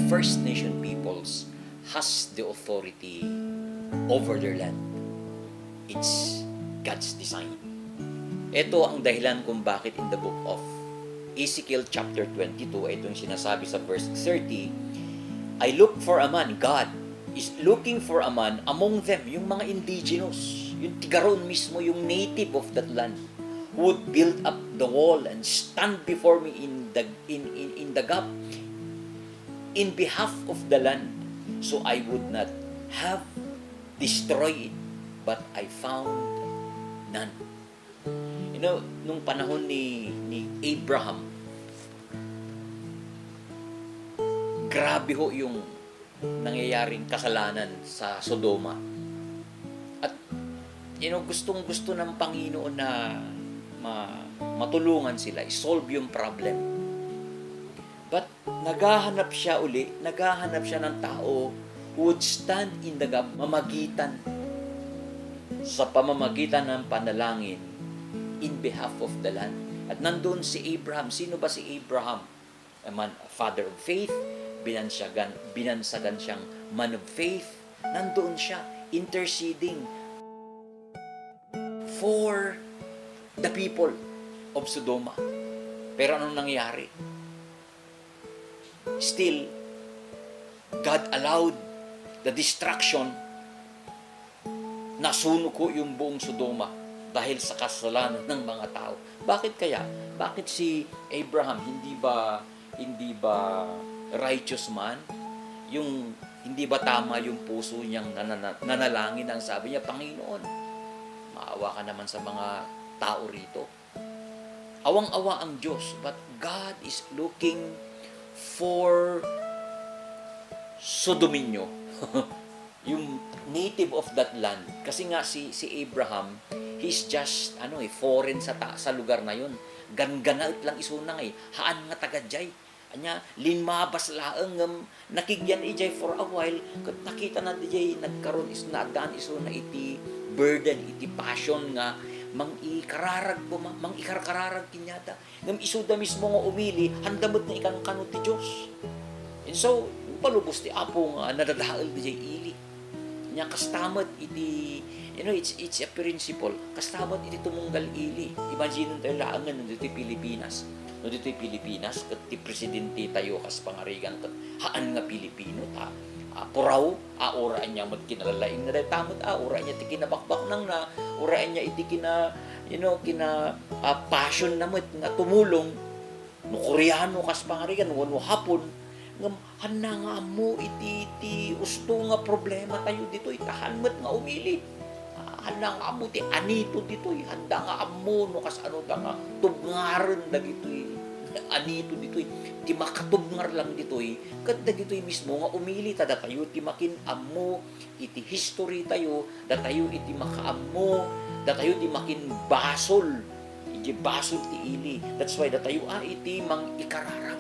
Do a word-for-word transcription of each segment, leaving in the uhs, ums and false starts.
First Nation peoples has the authority over their land. It's God's design. Ito ang dahilan kung bakit in the book of Ezekiel chapter twenty-two, ay itong sinasabi sa verse thirty, "I look for a man," God is looking for a man among them, yung mga indigenous, yung tigaron mismo, yung native of that land, who would build up the wall and stand before me in the, in, in, in the gap in behalf of the land, so I would not have destroyed it, but I found none. You know, nung panahon ni, ni Abraham, grabe ho yung nangyayaring kasalanan sa Sodoma. At, you know, gustong-gusto ng Panginoon na ma-, matulungan sila, i-solve yung problem. But naghahanap siya uli, naghahanap siya ng tao who would stand in the gap, mamagitan, sa pamamagitan ng panalangin in behalf of the land. At nandoon si Abraham. Sino ba si Abraham? A man, a father of faith, binansagan, binansagan siyang man of faith. Nandoon siya, interceding for the people of Sodoma. Pero anong nangyari? Still, God allowed the destruction. Nasunog ho yung buong Sodoma dahil sa kasalanan ng mga tao. Bakit kaya? Bakit si Abraham, hindi ba, hindi ba righteous man? Yung, hindi ba tama yung puso niyang nanana-, nanalangin? Ang sabi niya, "Panginoon, maawa ka naman sa mga tao rito." Awang-awa ang Diyos, but God is looking for Sodomeño. Yung native of that land. Kasi nga si, si Abraham, he's just, ano eh, foreign sa ta-, sa lugar na yun. Ganganaet lang isuna nga eh. Haan nga taga jay. Ania, linmabas laeng ngem nakigyan idiay for a while, ket nakitana diay nagkaroon is-, naaddaan isuna iti burden, iti passion nga mangikararag, ma-, mangikarkararag kaniada. Ngem isuda mismo nga umili, haanda met nga ikankano ti Dios. And so, impalubos ti Apo nga nadadael diay ili. Nia, kasta met iti, you know, it's, it's a principle. Kasta met iti tumunggal ili. Imagine tayo laengen no ditoy Pilipinas. No ditoy Pilipinas, ket ti presidente tayo kas pangarigan, ket haan nga Pilipino ta, ah, puraw, ah, uray ania met kinalalaing na dayta met, ah, uray ania ti kinabakbaknang na, uray ania iti kina, you know, kina, ah, passion na met nga tumulong. No Koreano kas pangarigan, wenno Hapon, ngem haanda nga ammo iti, iti usto nga problema tayo ditoy, ta haan met nga umili. Ah, haanda nga ammo ti anito ditoy, haanda nga ammo no kasano da nga tubngaren dagitoy anito ditoy, ti makatubngar lang ditoy, ket dagitoy mismo nga umili, ta datayo ti makin-ammo iti history tayo, datayo iti makaammo, datayo ti makinbasol iti basol ti ili. That's why datayo a iti mangikararag.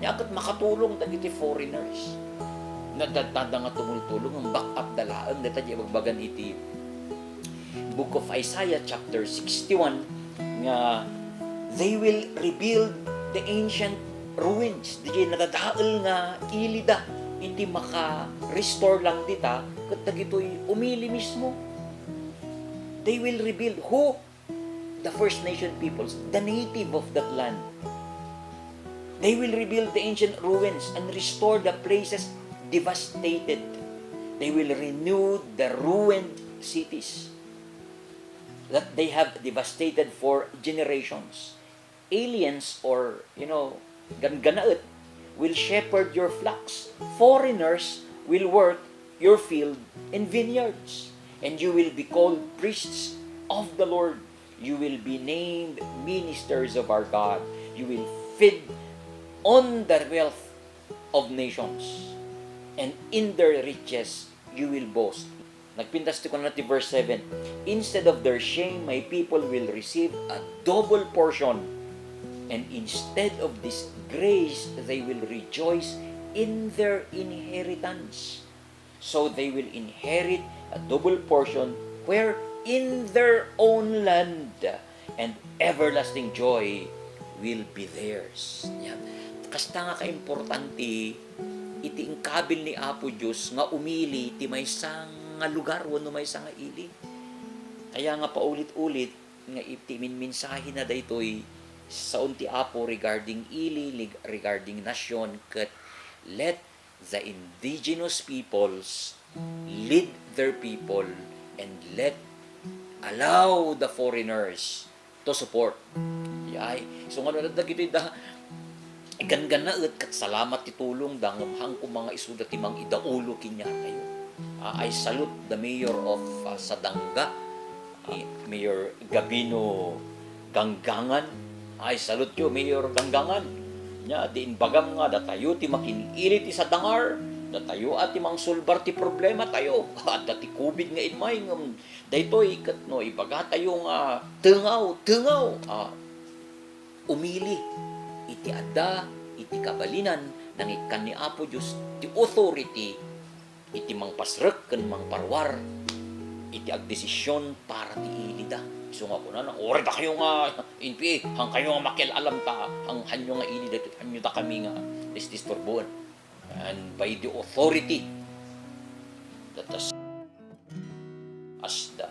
Nia ket makatulong dagiti foreigners. Nadadtada nga tumultulong, ang back up da laeng, dayta di ibagbagan iti Book of Isaiah chapter sixty-one nga they will rebuild the ancient ruins. Diay nadadael nga ilida iti maka-restore lang dita, ket dagitoy umili mismo. They will rebuild. Who? The First Nation peoples, the native of that land. They will rebuild the ancient ruins and restore the places devastated. They will renew the ruined cities that they have devastated for generations. Aliens or, you know, ganganaet will shepherd your flocks. Foreigners will work your field and vineyards. And you will be called priests of the Lord. You will be named ministers of our God. You will feed on the wealth of nations, and in their riches you will boast. Nagpintas ti kunana ti verse seven, "Instead of their shame, my people will receive a double portion, and instead of disgrace, they will rejoice in their inheritance." So they will inherit a double portion where in their own land, and everlasting joy will be theirs. Yan. Kasta nga kaimportante iti inkabil ni Apo Dios nga umili ti maysa nga lugar wenno maysa nga ili. Kaya nga paulit-ulit nga iti minmensahena daytoy, saon ti Apo regarding ili, leg-, regarding nasion, ket let the indigenous peoples lead their people and let, allow the foreigners to support. Yay. So, ngano dagitoy da, ganggannaet ket salamat ti tulongda ngem haan koma nga isuda ti mangidaulo kaniatayo. Ah, I salute the mayor of, ah, Sadanga, ah, Mayor Gabino Ganggangan. I salute you, Mayor Ganggangan. Nia, di imbagam nga datayo ti makin-ili ti Sadangar, datayo a ti mangsulbar ti problematayo. Adda ti covid nga immay ngem daytoy ket no ibagatayo nga tengaw, tengaw, ah, umili iti adda iti kabalinan, nangikkan ni Apo Dios ti authority iti mangpasrek ken mangparuar iti agdesision para ti ilida. Isu nga kunana, uray dakayo nga N P A, haankayo nga makial-alam ta, haan, haanyo nga ili daytoy, haanyo dakami nga disdisturboen. And by the authority that has, as the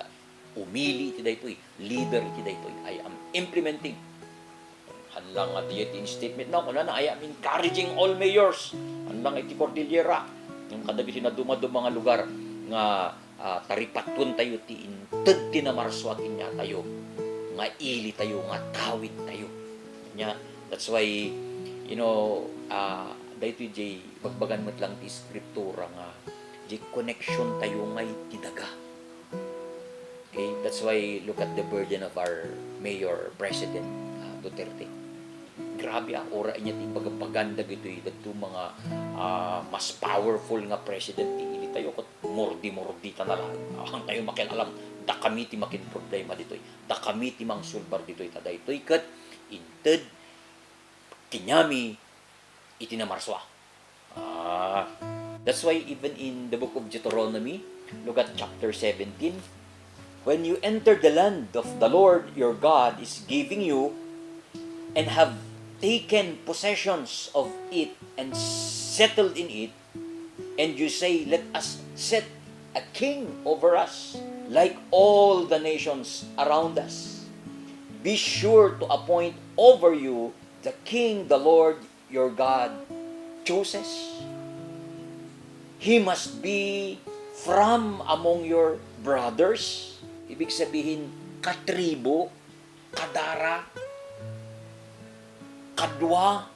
umili iti daytoy, leader iti daytoy, I am implementing. Haan lang nga diay ti statement na, kunana, "I am encouraging all mayors." Haan lang iti Cordillera, ngem kadagiti nadumaduma nga lugar nga, ah, taripatuen tayo ti inted ti namarsua kaniatayo, nga ili tayo, nga tawid tayo. Nia, that's why, you know, ah, daytoy diay bagbagan met lang ti Eskriptura nga diay connection tayo nga iti daga. Okay, that's why look at the burden of our mayor, President, ah, Duterte. Grabe, ah, uray ania ti imbagbagan dagitoy, dagitoy mga, ah, mas powerful nga president ti ili tayo, ket mordi-mordi ta na lang. Haantayo makial-alam, dakami ti makin problema ditoy. Dakami ti mangsulbar ditoy, ta daytoy ket inted kaniami iti namarsua. Ah, that's why even in the book of Deuteronomy, look at chapter seventeen. "When you enter the land of the Lord your God is giving you, and have taken possessions of it and settled in it, and you say, 'Let us set a king over us, like all the nations around us,' be sure to appoint over you the king the Lord your God chooses. He must be from among your brothers." Ibig sabihin, katribo, kadara, kadua.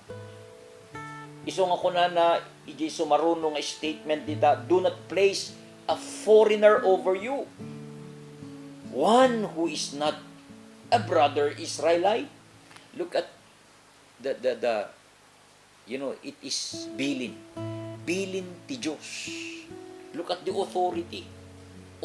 Isu nga kunana, iti sumaruno nga statement dita, "Do not place a foreigner over you, one who is not a brother Israelite." Look at the, the, the, you know, it is bilin. Bilin ti Dios. Look at the authority.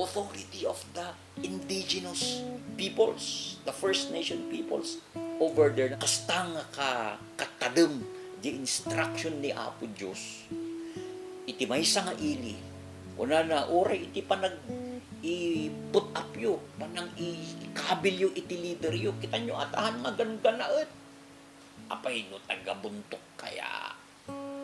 Authority of the indigenous peoples, the First Nation peoples over there. Kasta nga ka-, katadem di instruction ni Apo Dios. Iti maysa nga ili, kunana, uray iti panag-, i-put up yo, panang i-, ikabilyo iti leader yo, kitanyo, haan nga ganggannaet. Apay no taga Bontoc kaya,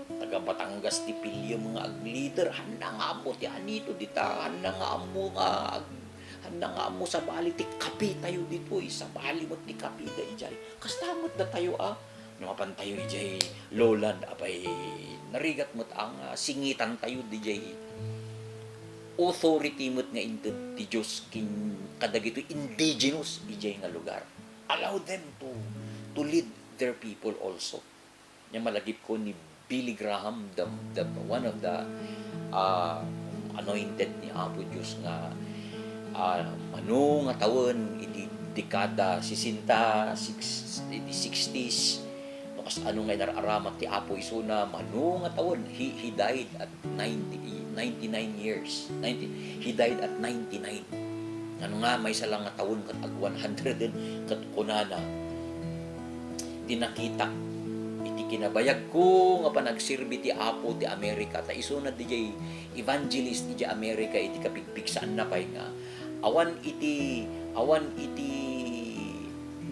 taga Batangas ti piliem nga agleader, haanna nga ammo ti anito dita, haanna nga ammo nga ag-, haanna nga ammo sabali ti kape tayo ditoy, sabali met ti kape da idiay. Kasta met datayo a, no mapan tayo idiay lowland, apay, narigat met a nga singitan tayo didiay authority met nga inted ti Dios ken kadagitoy indigenous idiay nga lugar. Allow them to, to lead their people also. Nia malagipko ni Billy Graham, the, the, one of the, ah, anointed ni Apo Dios nga, ah, mano nga tawen iti dekada sesenta, six, iti sixties, no kasano nga inar-aramat ti Apo isuna, mano nga tawen, he, he died at ninety, ninety-nine years. Ninety, he died at ninety-nine. Ngano nga, maysa lang nga tawen ket ag one hundred, ket kunana, "Ti nakitak iti kinabayagko nga panagserbi ti Apo ti Amerika," ta isuna diay evangelist idiay Amerika iti kapigpigsaanna pay nga awan iti, awan iti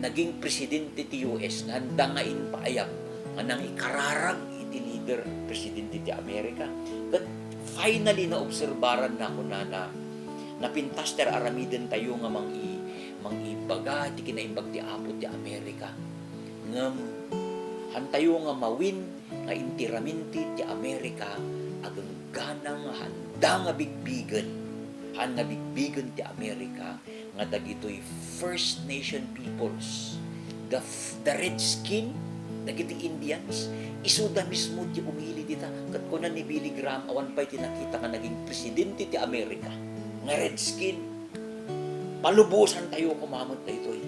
naging presidente ti U S nga haanda nga impaayab nga nangikararag leader, presidente ti Amerika. Ket finally, naobserbaran na, kunana, napintas ti ar-aramidentayo nga mangi-, mangibaga iti kinaimbag ti Apo ti Amerika. Ngem, hantayo nga mawin nga inti raminti ti Amerika, agingga nga handa nga bigbigen, han nga bigbigen ti Amerika, nga dagitoy First Nation peoples, the f-, the redskin, dagiti Indians, isuda mismo ti umili dita. Ket kuna ni Billy Graham, awan pay ti nakita nga naging presidente ti Amerika nga redskin. Palubosantayo koma met daytoy.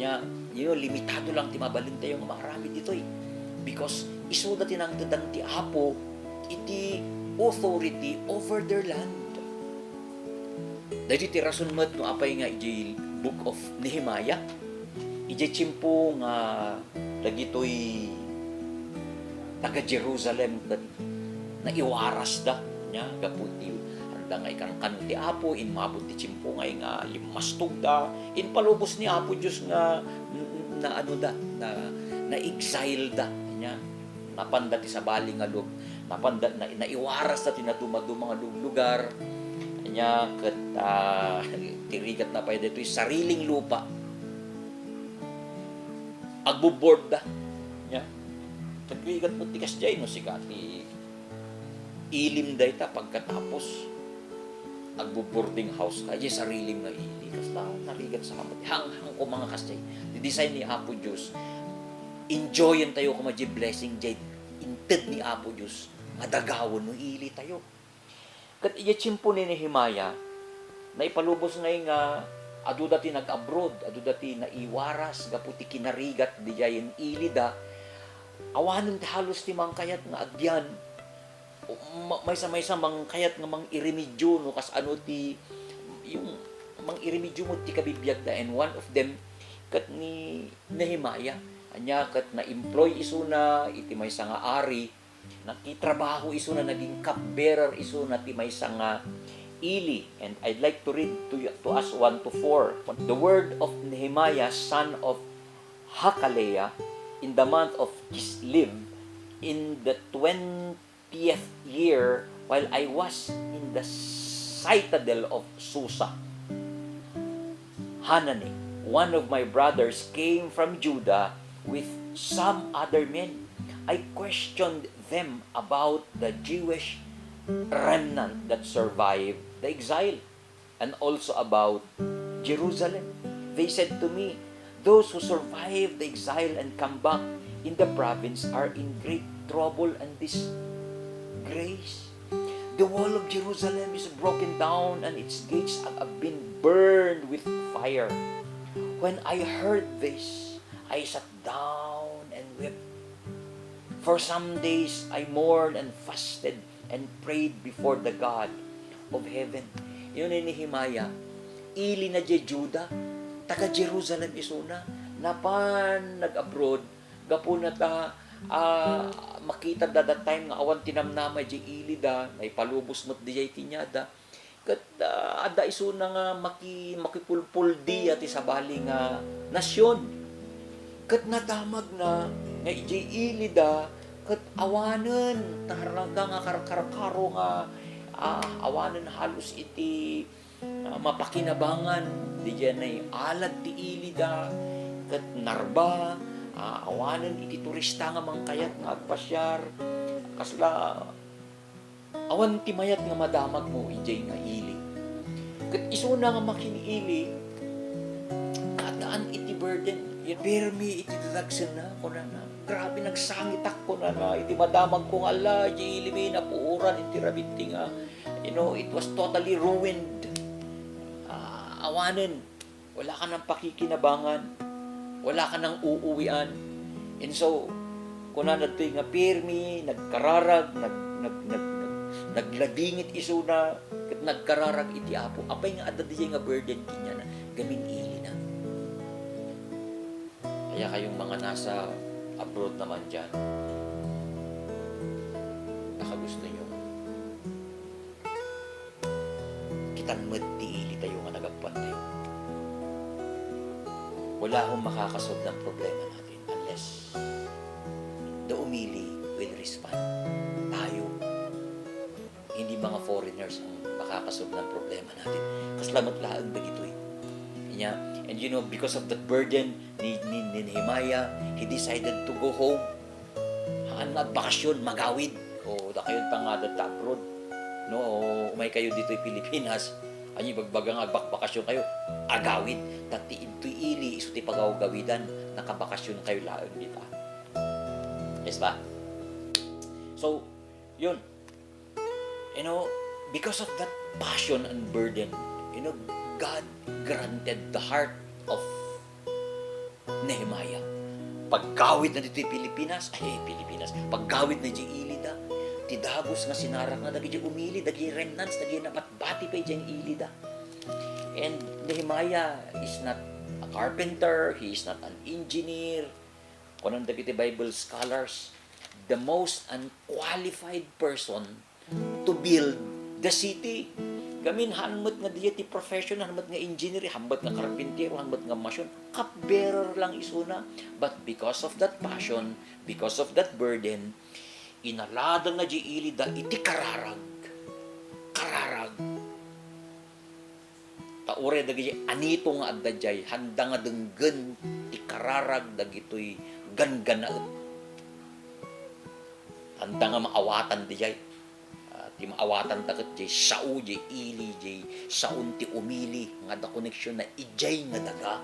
Nya, you know, limitado lang ti mabalintayo nga maaramid ditoy. Because isuda ti nangtedan ti Apo iti authority over their land. Daytoy ti rason met no apay nga idiay Book of Nehemiah, idiay tiempo nga dagitoy taga-Jerusalem ket naiwarasda, nya, gapu ti anda nga ikankano ti Apo, immabot ti tiempo ngay nga limmastogda, impalubos ni Apo Dios nga n-, n-, naanoda, na, na-exileda, nya. Napanda ti sabali nga lug-, napanda, na, naiwarasda ti nadumaduma nga luglugar. Nya ket, ah, ti rigatna pay daytoy sariling lupa. Agbubordda. Nya. Nagrigat met ti kasdiay no sika ti ilim dayta pagkatapos. Agbo-boarding house ka, idiay sarilim nga ili. Kasla narigat sa kamot. Hanghang ko mga kasjay. Ti design ni Apo Dios. Enjoyen tayo koma diay blessing, diay inted ni Apo Dios. Madagawen no ili tayo. Ket idiay tiempo ni Nehemiah, naipalubos ngay nga adu dati nag-abroad, adu dati naiwaras gapu ti kinarigat didiay ilida. Awanen ti halos ti mangkayat nga agyan. Ma-, maysa-maysa mangkayat nga mangirimedyo no kasano ti, yung mangirimedyo met ti kabibiagda, and one of them ket ni Nehemiah. Ania ket na-employ isuna iti maysa nga ari, nakitrabaho isuna, naging cupbearer isuna ti maysa nga ili. And I'd like to read to you, to us one to four. The word of Nehemiah, son of Hachaliah, in the month of Kislev, in the twentieth year, while I was in the citadel of Susa, Hanani, one of my brothers, came from Judah with some other men. I questioned them about the Jewish remnant that survived the exile and also about Jerusalem. They said to me, "Those who survive the exile and come back in the province are in great trouble and disgrace. The wall of Jerusalem is broken down and its gates have been burned with fire." When I heard this, I sat down and wept. For some days I mourned and fasted and prayed before the God of heaven. Yun ni Nehemiah, ili na diay Juda, taga Jerusalem isuna, napan nag-abroad, gapuna ta, ah, makita da that time nga awan ti namnama diay ili da, naipalubos met diay kaniada. Ket, ah, adda isuna nga maki-, makipulpuldi a ti sabali nga nasion. Ket nadamagna nga idiay ili da, ket awanen talaga nga karkarkaro nga, ah, awanen halos iti, ah, mapakinabangan. Didiay alad ti ili da, ket narba, ah, awanen iti turista nga mangkayat nga agpasiar. Kasla Awan ti mayat nga madamagmo idiay nga ili. Ket isuna nga makin-ili, kaadaan iti burden. Pirmi iti dadagsenna, kunana. Grabe, nagsangitak, kunana, iti madamagko nga ala, iti ilimi, napuoran iti rabitti nga, you know, it was totally ruined. Ah, awanen. Wala ka nang pakikinabangan, wala ka nang uuwian. And so, kunana ditoy nga pirmi, nagkararag, nag-, nag-, nag-, nag-, nagladingit isuna, ket nagkararag iti Apo. Apay nga adda diay nga burden kaniana, gamin-ilina. Aya kayong mga nasa abroad naman dyan, baka gusto nyo kitan met ti ili tayo nga nagapuan tayo. Wala akong makakasolve ng problema natin unless the umili will Ispan, tayo, hindi mga foreigners ang makakasolve ng problema natin. Kasla met laeng dagitoy. Nya, and you know, because of that burden ni, ni, ni Nehemiah, he decided to go home. Haan nga agbakasyon, magawid. O, dakayo ta nga adda abroad. No, umay kayo ditoy Pilipinas. Anya ibagbaga nga agbakbakasyon kayo, agawid. Ta ti idtoy ili, isu ti pagawgawidan, nakabakasyon kayo laeng dita. Yes ba? So, yun. You know, because of that passion and burden, you know, God granted the heart of Nehemiah. Paggawid na ditoy Pilipinas, ay, Pilipinas, paggawid na di ili da, ti dagus nga sinarak na dagiti umili, dagiti remnants, dagiti nabatbati pa idiay ili da. And Nehemiah is not a carpenter, he is not an engineer. Kunan dagiti Bible scholars, the most unqualified person to build the city. Gamin, haan met nga diay ti profession, haan met nga engineer, haan met nga karpintero, haan met nga masyon. Cupbearer lang isuna. But because of that passion, because of that burden, inaladan na di ili da iti kararag. Kararag. Ta uray dagiti anito nga adda diay, haanda nga denggen ti kararag dagitoy ganggannaet. Haanda nga maawatan diay. Ah, ti maawatan ta ket diay sao, diay ili, diay saon ti umili nga adda koneksionna idiay nga daga.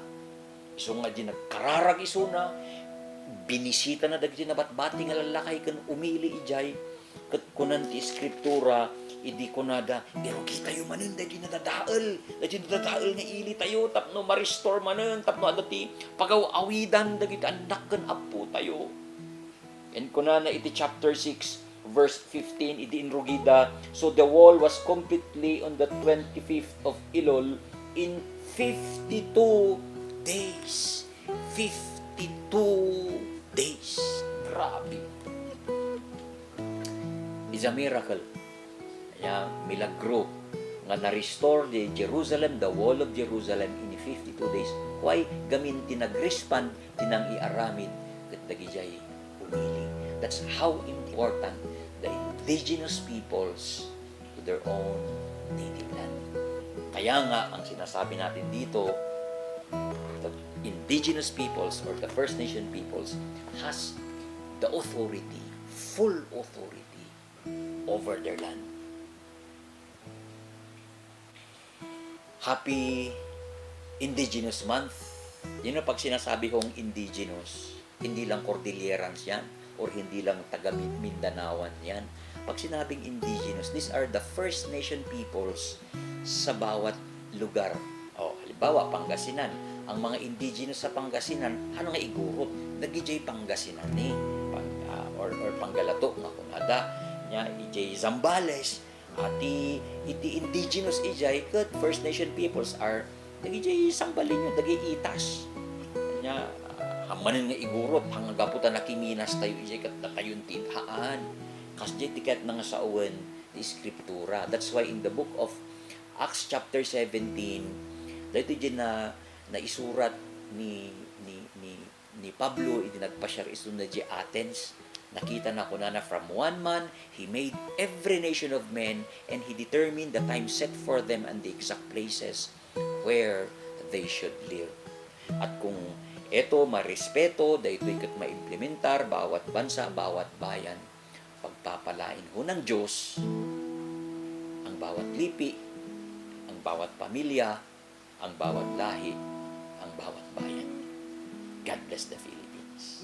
Isu nga di nagkararag isuna, binisitana dagiti nabatbati nga lallakay ken umili idiay. Ket kunan ti Eskriptura, idi kunada, "Irugitayo manen dagiti nadadael, dagiti nadadael nga ilitayo tapno ma-restore manen, tapno adda ti pagaw-awidan dagiti annak ken appotayo." And kunana iti chapter six, verse fifteen, idi inrugida, "So the wall was completely on the twenty-fifth of Elul in fifty-two days." Fifty-two days. Grabe. It's a miracle. Anya, milagro nga na-restore di Jerusalem, the wall of Jerusalem in fifty-two days. Why? Gamin ti nag-respond, ti nangiaramid, ket dagidiay umili. That's how important the indigenous peoples to their own native land. Kaya nga, ang sinasabi natin dito, the indigenous peoples or the First Nation peoples has the authority, full authority over their land. Happy Indigenous Month. You know, pag sinasabi kong indigenous, hindi lang Cordillerans yan or hindi lang taga Min-, Mindanaoan yan. Pag sinabing indigenous, these are the First Nation peoples sa bawat lugar. O, halimbawa, Pangasinan. Ang mga indigenous sa Pangasinan, haan nga igurot? Dagidiay Pangasinan ni, Pang-, ah, or, or Panggalato nga kunada. Nya, idiay Zambales, ah, ti, iti indigenous idiay ket First Nation peoples are dagidiay Sambalinyo, dagidiay Itas. Nya, ah, haan manen nga igurot, haan nga gapu ta nakiminas tayo idiay ket datayon ti haan. Kasdiay ti kayatna nga sawen ti Eskriptura. That's why in the book of Acts chapter seventeen, daytoy diay na, naisurat ni, ni, ni, ni Pablo idi nagpasiar isuna idiay Athens. Nakitana, kunana, "From one man, he made every nation of men, and he determined the time set for them and the exact places where they should live." At kung eto marespeto, daytoy ket maimplementar bawat bansa, bawat bayan, pagpapalain ho ng Diyos ang bawat lipi, ang bawat pamilya, ang bawat lahi, ang bawat bayan. God bless the Philippines.